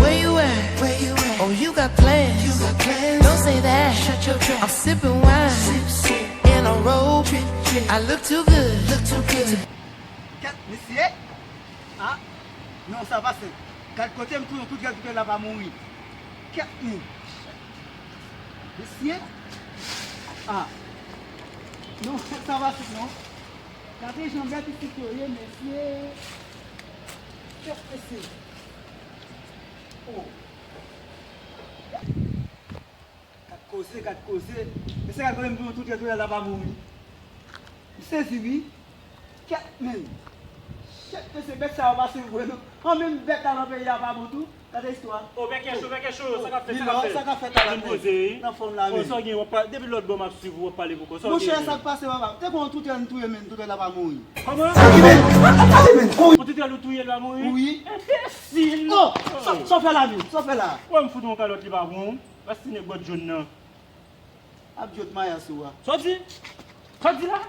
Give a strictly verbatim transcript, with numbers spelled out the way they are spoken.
Where you at? Where you at? Oh, you got plans. You got plans. Don't say that. Shut your trap. I'm sipping wine. Sip, sip. In a robe. Trip, trip. I look too good. Look too good. Kèt, mesye. Ah, non, sa pa senp. Gad kote m touye, tout gad kote la pa mouri. Kèt, men. Mesye. Ah. Non, sa pa senp, non. Gade jan bèt isit yo ye, mesye. Kèt, mesye. Oh. Gad koze, gad koze. Mesye, gad koze m touye, tout gad kote la pa mouri. M sezi, wi. Kèt, men. Shit, mesye, bèt sa yo pase vre, non. An, menm bèt la nan peyi a pa bon tou. Gade istwa. O, Pè Kèchou, Pè Kèchou, sa k ap fèt, sa k ap fèt? Sa k ap fèt la, la, men? Vin poze, wi. Nan fòm la, men. O, sa w gen, w ap pa-, depi lòt bò m ap swiv ou, w ap pale pou kò. Sa w gen? Monchè, sa k pase, papa? Te gon toutèl m touye, men, toutèl la pa mouri. Kòman? Gade, men, gade, men, kou. Gon toutèl ou touye, l pa mouri? Wi. Enbesil! O, sa, sa w fè la, men? Sa w fè la? Wè, m fout yon kalòt, li pa bon. Rastine gwòt jòn nan. Ap jòt mayas ou a. Sa w di? Sa w di la?